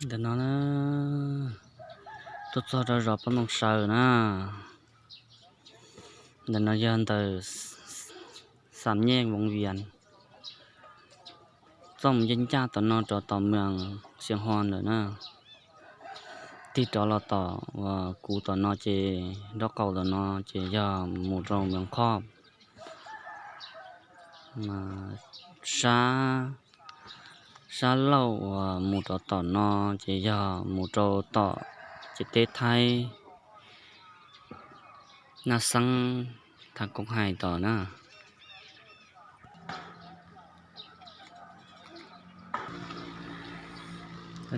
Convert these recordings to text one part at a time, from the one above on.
Ntawm no na, tuaj txog rau zos Pob Ntoo Sawv na. Ntawm no yog ntawm Xam Nyej Voov Vias. Txoj mus ncaj ncaj tom no rov tom moos Xiav Hos lawm na. Tig rov los tom uas kuv tom no ces nraub qaum tom no ces yog mus rau moos Khob. Sab, sab laug uas mus rov tom no ces yog mus rau tom ciam teb Thaib, Naj Xeeb, Thav Koob Hais tom na.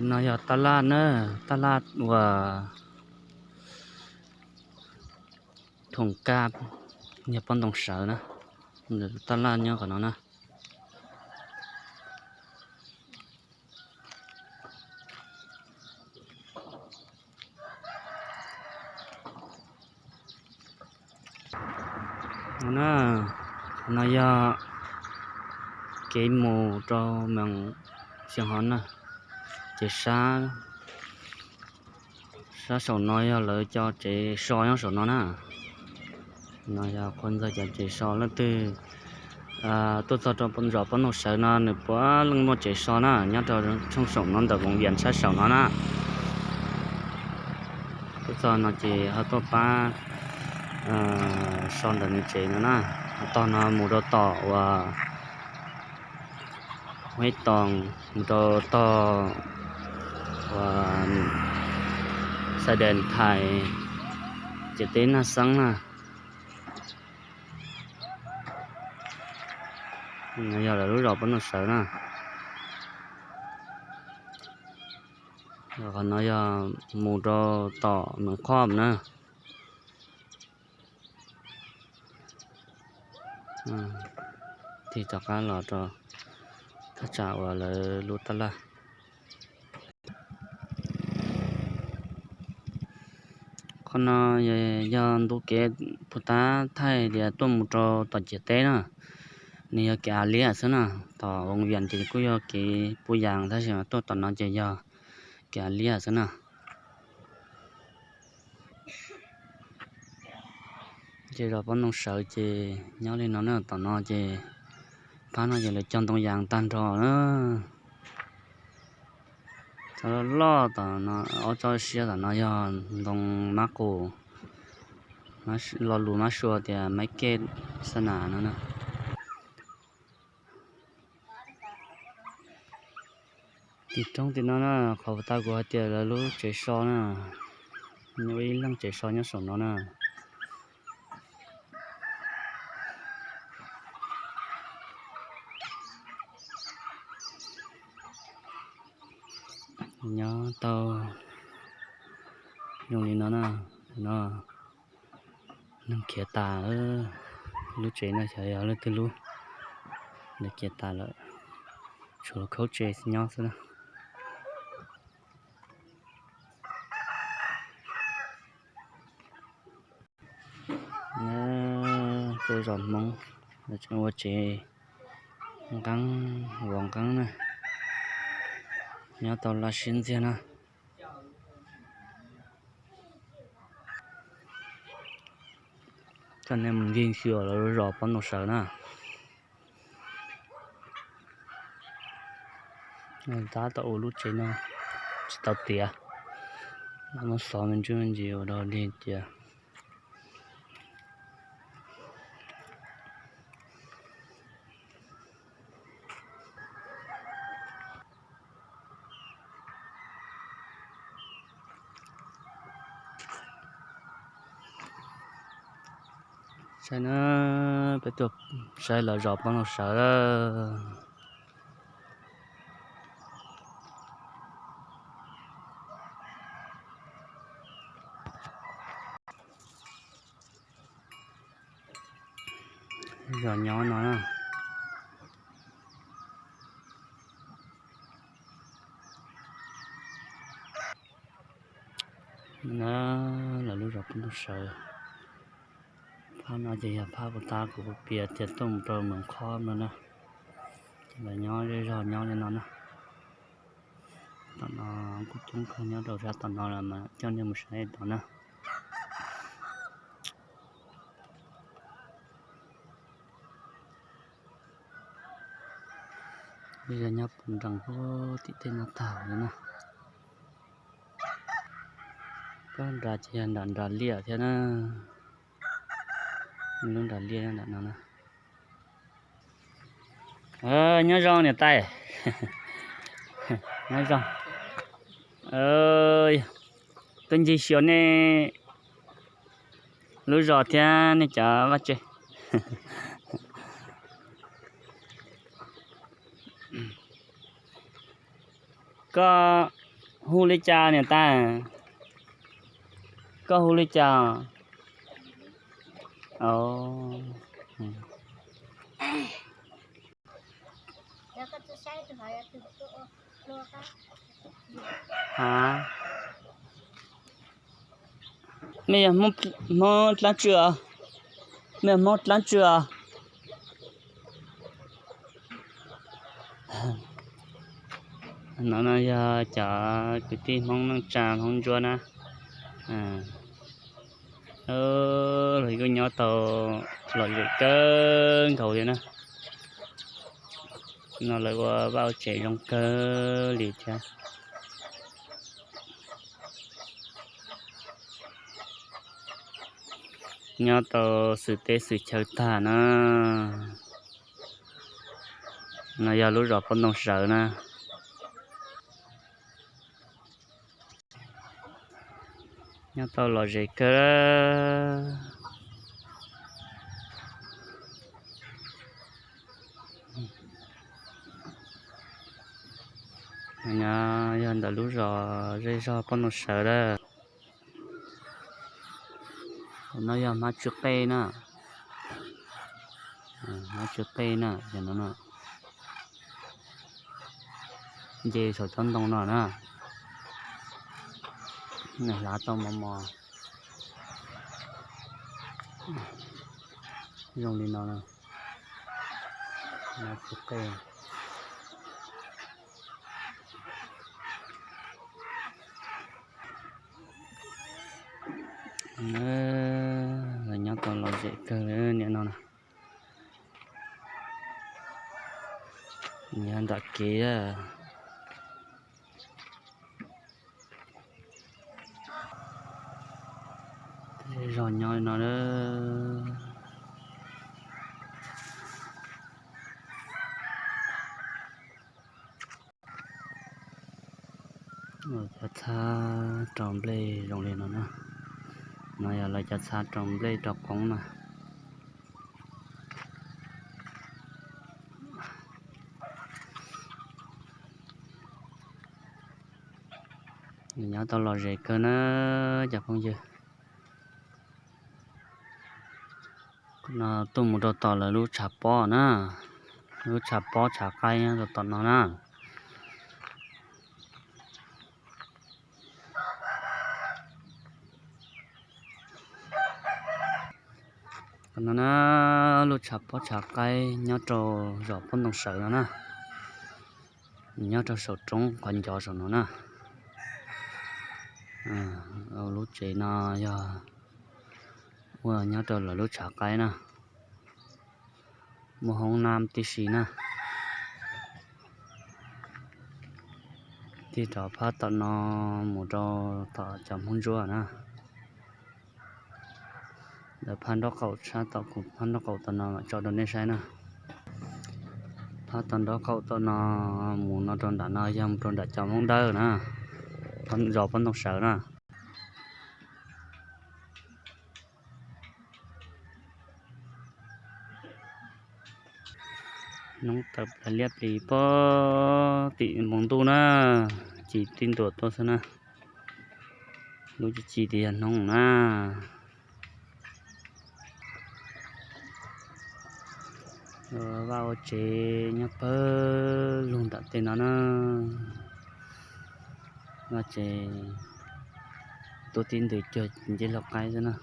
No yog taj laj na, taj laj uas Thoom Kaj, yog Pob Ntoo Sawv na. Taj laj nyob qhov no na. No na, no yog kev mus rau moos Xiav Hos na, ces sab, sab saum no yog lawv cov tsev so nyob saum no na. No yog qhua ntxawg cov tsev so. Leej twg tuaj txog rau zos Pob Ntoo Sawv no nws puav leej muaj tsev so na, nyob rau tshooj saum no ntawm Voov Vias sab saum no na. Tuaj txog no ces ho tuaj pab so ntawm nws tsev no na. Tog no mus rau tom uas Huab Toos, mus rau tog uas Xais Dees Thais, ciam teb Naj Xeeb na. No yog lawv lub zos Pob Ntoo Sawv na. Qhov no yog mus rau tom moos Khob na. Tig rov qab los rau thaj tsam uas lawv lub taj laj. Qhov no yog ntu kev puag ta thaij tias tuaj mus rau tom ciam teb na, nws yog kev av liab xwb na. Tom Voov Vias ces kuj yog kev puj yas tab sis mas tuaj tom no ces yog kev av liab xwb na. Ces zos Pob Ntoo Sawv ces nyob li no na, tom no ces phab no ces lawv cog ntoo yas tag nrho na. Txog loj tom no, ob tsob siab tom no yog ntoo mab qus, lo lus mab sua tias maiv kej xab nas no na. Tim roob tim no na, qhov puag ta kuv hais tias lawv lub tsev so na, nyob ib leeg tsev so nyob saum no na. Nyob tau zoo li no na, no neeg khiav tas, lub tsev no xyov yog leej twg lub, lawv khiav tas lawm, tshuav lub khaub tsev nyob xwb na. Tej zos Hmoob ua tsev nqeeb, vov nqeeb na, nyob tau laj siab ntxiag na. Coj nej mus ncig xyuas lawv zos Pob Ntoo Sawv na. Tab tom ua lub tsev no tsis tau tiav, muab xov me ntsuj me ntsis ua dog dig cia. Saib na, peb tuaj saib lawv zos Pob Ntoo Sawv. Zos nyob no na. Na, lawv lub zos Pob Ntoo Sawv. Phab no ces yog phab puag ta kuv piav tias tuaj mus rau Moos Khob no na. Ces lawv nyob zej zog nyob li no na. Tom no kuj coob kawg, nyob rau sab tom no los mas coj nej mus saib tau na. Yog nyob puag nraud puag tim tej no tag li na. Koj nrad ces yog nram nram liaj thiab na. Lub nram liaj nram no na. Nyob zoo niam tais. Nyob zoo. Tuaj ncig xyuas nej lub zos thiab nej cov vaj tse. Koj hu li cas niam tais? Koj hu li cas? Mej yog Hmoob dlaab tsi os? Mej yog Hmoob dlaab tsi os? No no yog cov kwv tij Hmoob neej tsa Hmoob Ntsuab na. Lawv kuj nyob tau lom zem kawg nkaus li na. No lawv ua vaj ua tsev zoo kawg li thiab. Nyob tau xwm teb xwm chaw tag na. No yog lub zos Poj Ntoo Sawv na. Nyob tau lom zem kawg. No yog ntawm lub zos zej zog Poj Ntoo Sawv lawm. No yog hmab tsw qej na. Hmab tsw qej na, nce saum cov ntoo no na. Nws hlav tau mos mos zoo li no na. Hmab tsw qej. Lawv nyob tau lom zem kawg li nim no na. Yog nram kev. Zej zog nyob li no. Lawv cov txhab rau nplej zoo li no na. No yog lawv cov txhab rau nplej rau qoob na. Nws nyob tau lom zem kawg na cov phooj ywg. No tuaj mus rau tom lawv lub tshav pob na, lub tshav pob tshav qaib nyob rau tom no na. Qhov no na, lub tshav pob tshav qaib nyob rau zos Pob Ntoo Sawv no na, nyob rau saum roob qhov ncov saum no na. Lub tsev no yog ua nyob rau lawv lub tshav qaib na, muaj hoob nab tib si na. Tig rov phab tom no mus rau tom cov Hmoob Ntsuab na. Lawv phab nraub qaum sab tom kuv phab nraub qaum tom no mam tso rau nej saib na. Phab tom nraub qaum tom no mus no rau nram no yog mus rau nram cov Hmoob Dawb na, zos Pob Ntoo Sawv na. Hnub tawm plaws liab plis pob tim npoo ntuj na, ci tib ntuas tuaj xwb na. Lub ci ci tias yog hnub na. Vaj ua tsev nyob pawg lug nram tej no na. Vaj tsev tuaj tib ntws cuag nceb laug qaib xwb na.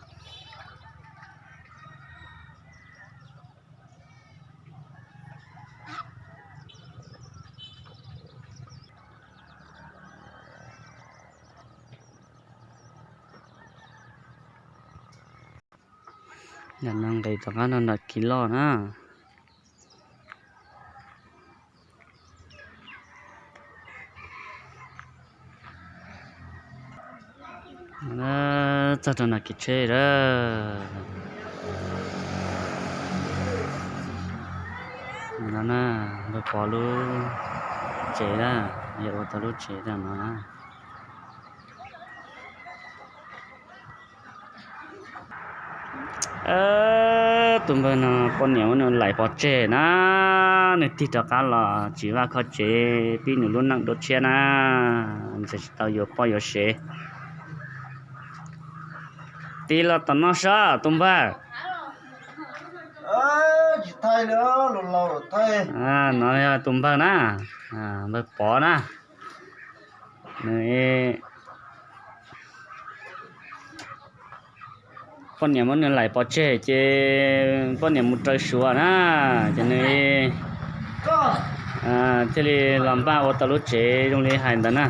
Nqis rov qab nram kis loj na. Txog rau nram kis tsheb lawm. No na, npawg Pov lub tsev na, yog ua tau lub tsev no na. Tus npawg no poj niam muab nws laim pov tseg na, nws tig rov qab los tsis vaj kho tsev pib nws lub neej dua tshiab na, nws tsis tau yuav poj yuav sev. Tig los tom no saib tus npawg. No yog tus npawg na, npawg Pov na. Nws poj niam muab nws laim pov tseg ces poj niam mus raws Suav na, ces nws thiaj li los npaj ua tau lub tsev zoo li hais ntawd na.